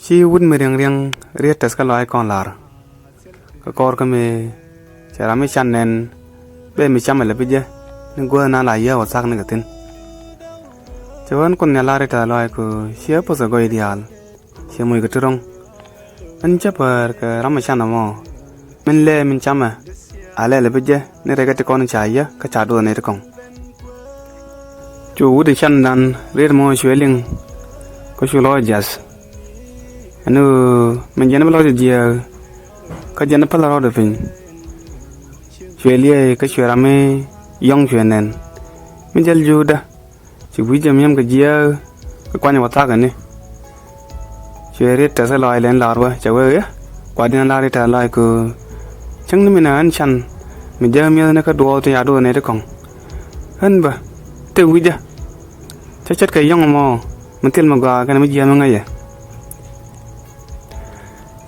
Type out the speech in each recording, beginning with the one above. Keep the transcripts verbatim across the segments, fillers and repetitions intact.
Ci wut mi riɛŋ riɛŋ riet tɛth kä lɔaac kɔn lar. Kä kɔr kä mi cɛ ram mi can nɛn bɛ mi cam ɛ lɛ bi jɛ ni guäth nan la yɛ wä thak ni kɛ thin. Cɛ wän kun nya lar ita lɔaac ku ciɛ puth ɛ gɔy diaal. Ciɛ muc kɛ ti ro̱ŋ. Ɛn cä päär kɛ ram mi can ɛmɔ. Min lɛ min camɛ a lɛl bi jɛ ni rɛy kä ti kɔn ca yä kä ca duɔth ni ti kɔŋ. Cu wut in can dan riet mɔ cuɛ liŋ kä cu lɔ jiath. Ɛn min jɛn bi lɔ jiɛɛk kä jɛn päl rɔɔdɛ piny. Cuɛ liɛɛc kä cuɛ ram mi yɔ̱ŋ cuɛ nɛn mi jäl juudä. Ci wi̱c jɛ mi̱em kɛ jiääk kɛ kuany wä thakɛ ni. Cuɛ riet tɛth lɔaac lɛn lar wä cɛ wee i̱ kuat diɛn lar i̱ tɛth lɔaac kɛ cäŋ ni min ɛ ɣän can mi jääk mi̱eth ni kä duɔɔk ti ca duɔth ni ti kɔ̱ŋ. Ɣän bä tëk wi̱c jɛ cä ce̱tkɛ yɔ̱ŋ mɔ mi thil mi gɔaa kɛn mi jiääk mi ŋäcɛ.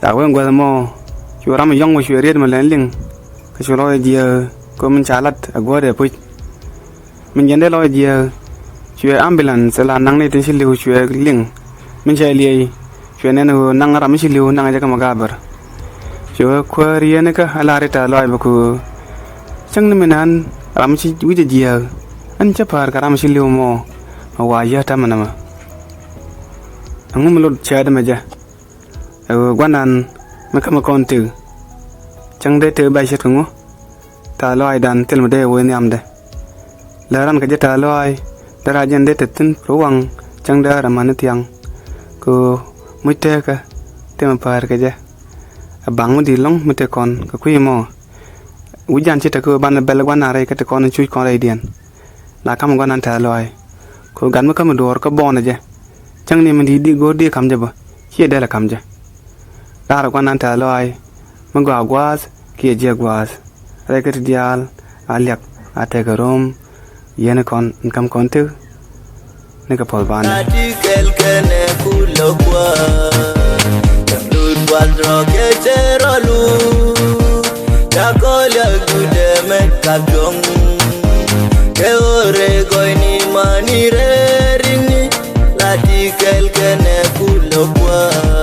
Ca wee guäth mɔ cu ram yɔ̱ŋ wä cuɛ riet mi lɛn liŋ kä cu lɔc jiääk kɛ min ca lat ɛ guädɛ puc. Min jɛn dee lɔc jiääk cuɛ ambulance la naŋ ni tin ci li̱w cuɛ liŋ. Min cɛ liɛy cuɛ nɛn ɣöö naŋ ram mi ci li̱w naŋ jɛ kä mɛ gabär. Cuɛ kuäär yɛn kä a la ri tɛth lɔaac bä ku cäŋ ni min an ram mi ci wi̱c jɛ jiääk. Ɛn cä päär kɛ ram mi ci li̱w mɔ mɛ wa yä tämɛ nɛmɛ. Ɛŋu mi lot cäätdä mɛ jɛ ɛ ɣöö gua̱nan mi kä mi kɔn tëk. Cäŋ dee tëk bɛ ce̱tkɛ ŋu. Tɛth lɔaacdan thil mi dee wee nhiamdɛ. Lɛ ran kɛ jɛ tɛth lɔaac dee rac jɛn dee te thi̱n ruwaŋ. Cäŋ dee rɛ mani thiaŋ kɛ ɣöö muc teekä tëë mi päär kɛ jɛ. Ɛ baŋ mi di̱i̱t lɔ̱ŋ mi tëë kɔn kɛ kui̱ mɔ. Wi̱c jan ci tekɛ ɣöö banɛ bɛl gua̱nan rɛy kä ti kɔn cuc kɔn rɛydiɛn. La ka̱m gua̱nan tɛth lɔaac kɛ ɣöö gat mi kä mi duɔ̱ɔ̱r kä bɔɔnɛ jɛ. Cäŋ ni mi di̱i̱t di go̱o̱r di ka̱m jɛ bä ciɛ dɛl ɛ ka̱m jɛ. Raar gua̱nan tɛth lɔaac mi gɔaa gua̱a̱th kiɛ jiɛk gua̱a̱th. Rɛy kä ti diaal a liak a tekɛ ro̱o̱m. Yɛn kɔn in ka̱m kɔn tëk ni kɛ puɔ̱th banɛ. Ati kɛl kɛnɛ kulɛ kuäär. Lut wal drɔk kɛ cɛ rɔ lut. Cakɔl yak dudɛ mɛn kap juɔ̱ŋ. Kɛ ɣöö rɛy gɔyni mani rɛɛriŋni. Ati kɛl kɛnɛ kulɛ kuäär.